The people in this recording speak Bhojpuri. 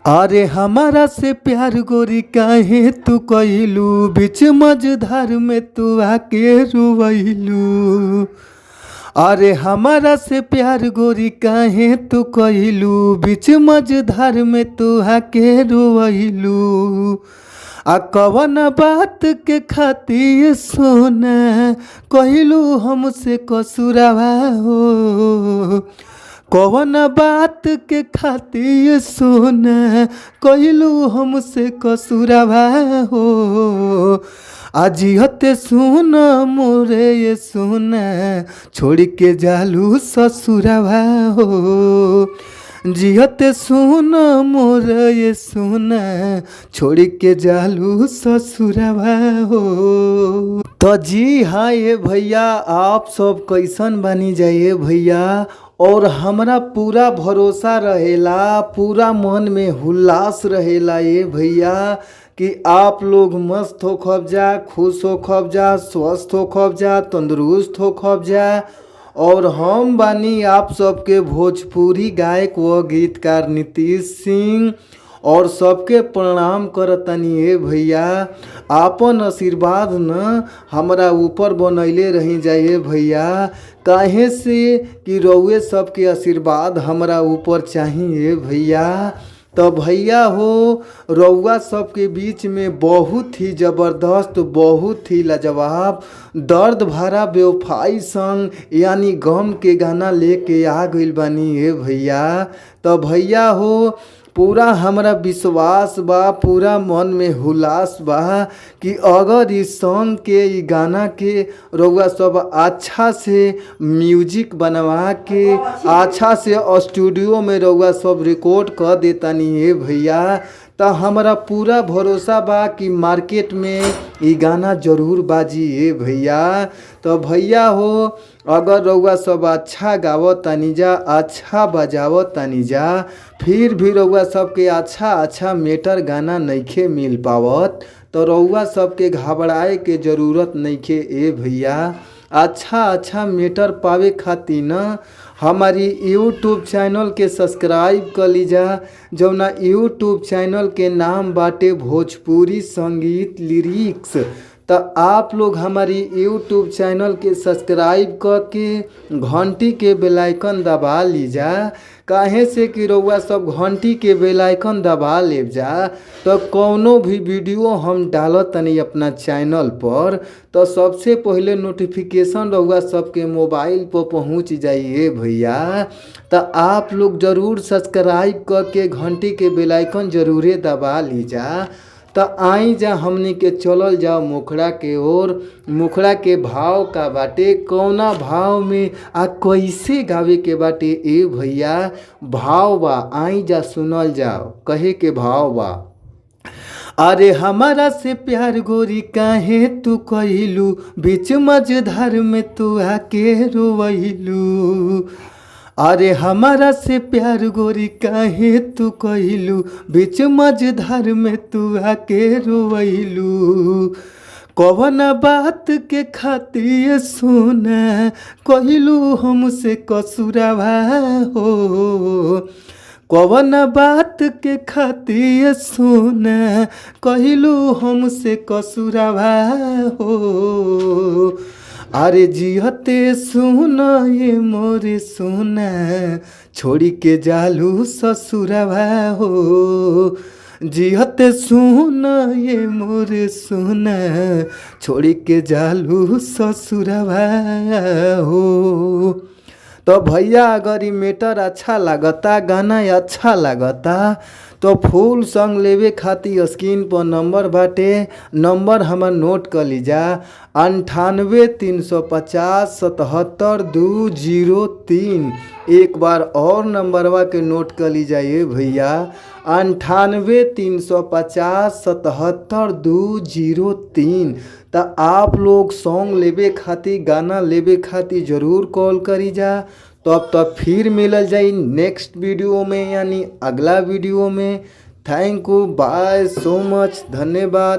अरे हमारा से प्यार गोरी काहे तू कइलू, बीच मझधार में तू आके रुवैलू। अरे हमारा से प्यार गोरी काहे तू कइलू, बीच मझधार में तू आके रुवैलू। आ कवन बात के खातिर सोना कइलू हमसे कसुरवा हो, कवन बात के खातिर सोना कइलू हमसे कसुरवा हो। आजी हते सुन मोरे ये सोना, छोड़ के जालू ससुरवा हो। जिहते सुन मोर ये सोना, छोड़ के जालू ससुरवा हो। तो जी हाँ ये भैया, आप सब कैसन बनी जाइए भैया। और हमरा पूरा भरोसा रहेला, पूरा मन में हुल्लास रहेला ये भैया कि आप लोग मस्त हो खब जा, खुश हो खब जा, स्वस्थ हो खब जा, तंदुरुस्त हो खब जा। और हम बानी आप सबके भोजपुरी गायक व गीतकार नीतीश सिंह, और सबके प्रणाम करतनी ए भैया। आपन आशीर्वाद न हमरा ऊपर बनैले रही जाइए भैया, काहे से कि रउए सबके आशीर्वाद हमरा ऊपर चाहिए भैया। तो भैया हो, रउआ सबके बीच में बहुत ही ज़बरदस्त, बहुत ही लाजवाब दर्द भरा बेवफाई संग यानी गम के गाना लेके आ गइल बानी ए भैया। तो भैया हो, पूरा हमरा विश्वास बा, पूरा मन में हुलास बा कि अगर इस सॉन्ग के, ई गाना के रउआ सब अच्छा से म्यूजिक बनवा के अच्छा से स्टूडियो में रउआ सब रिकॉर्ड कर देतानी ए भैया, त हमरा पूरा भरोसा बा कि मार्केट में ई गाना जरूर बाजी ए भैया। तो भैया हो, अगर रउआ सब अच्छा गावतानी जा, अच्छा बजावतानी जा, फिर भी रउआ सबके अच्छा अच्छा मेटर गाना नइखे मिल पावत, तो रउआ सबके घबराए के जरूरत नइखे ए भैया। अच्छा अच्छा मेटर पावे खातिर न हमारी यूट्यूब चैनल के सब्सक्राइब कर लीजा, जौना यूट्यूब चैनल के नाम बाटे भोजपुरी संगीत लिरिक्स। तो आप लोग हमारी यूट्यूब चैनल के सब्सक्राइब करके घंटी के बेल आइकन दबा लीजा, काहे से कि रउआ सब घंटी के बेल आइकन दबा लेब जा तो कौनो भी वीडियो हम डालत तनी अपना चैनल पर तो सबसे पहले नोटिफिकेशन रउआ सबके मोबाइल पर पहुंच जाइए भैया। तो आप लोग ज़रूर सब्सक्राइब करके घंटी के बेल आइकन जरूरे दबा लीजा। तो आई जा हमनी के चलल जाओ मुखड़ा के ओर, मुखड़ा के भाव का बाटे, कौना भाव में आ कैसे गावे के बाटे ए भैया, भाव बा, आई जा सुनल जाओ, कहे के भाव बा। अरे हमारा से प्यार गोरी काहे तू कइलू, बीच मझधार में तू आके रोवैलू। अरे हमारा से प्यार गोरी काहे तू कइलू, बीच मझधार में तू आके रोवैलू। कवन बात के खातिर सोना कइलू हमसे कसुरवा हो, कवन बात के खातिर सोना कइलू हमसे कसुरवा हो। अरे जिहते सुन ये मोरे सोना, छोड़ी के जालू ससुरवा हो। जिहते सुन ये मोरे सोना, छोड़ी के जालू ससुरवा हो। तो भैया अगर ई मेटर अच्छा लागता, गाना अच्छा लागता, तो फुल सॉन्ग लेवे खातिर स्क्रीन पर नंबर बाटे, नंबर हमार नोट कर लीजा, 98 350 77 203। एक बार और नंबरवा के नोट कर लीजा ये भैया, 98 350 77 203। तो आप लोग सॉन्ग लेवे खातिर, गाना लेवे खातिर जरूर कॉल करी जा। तब तक फिर मिलल जाई नेक्स्ट वीडियो में, यानी अगला वीडियो में। Thank you, bye so much, धन्यवाद।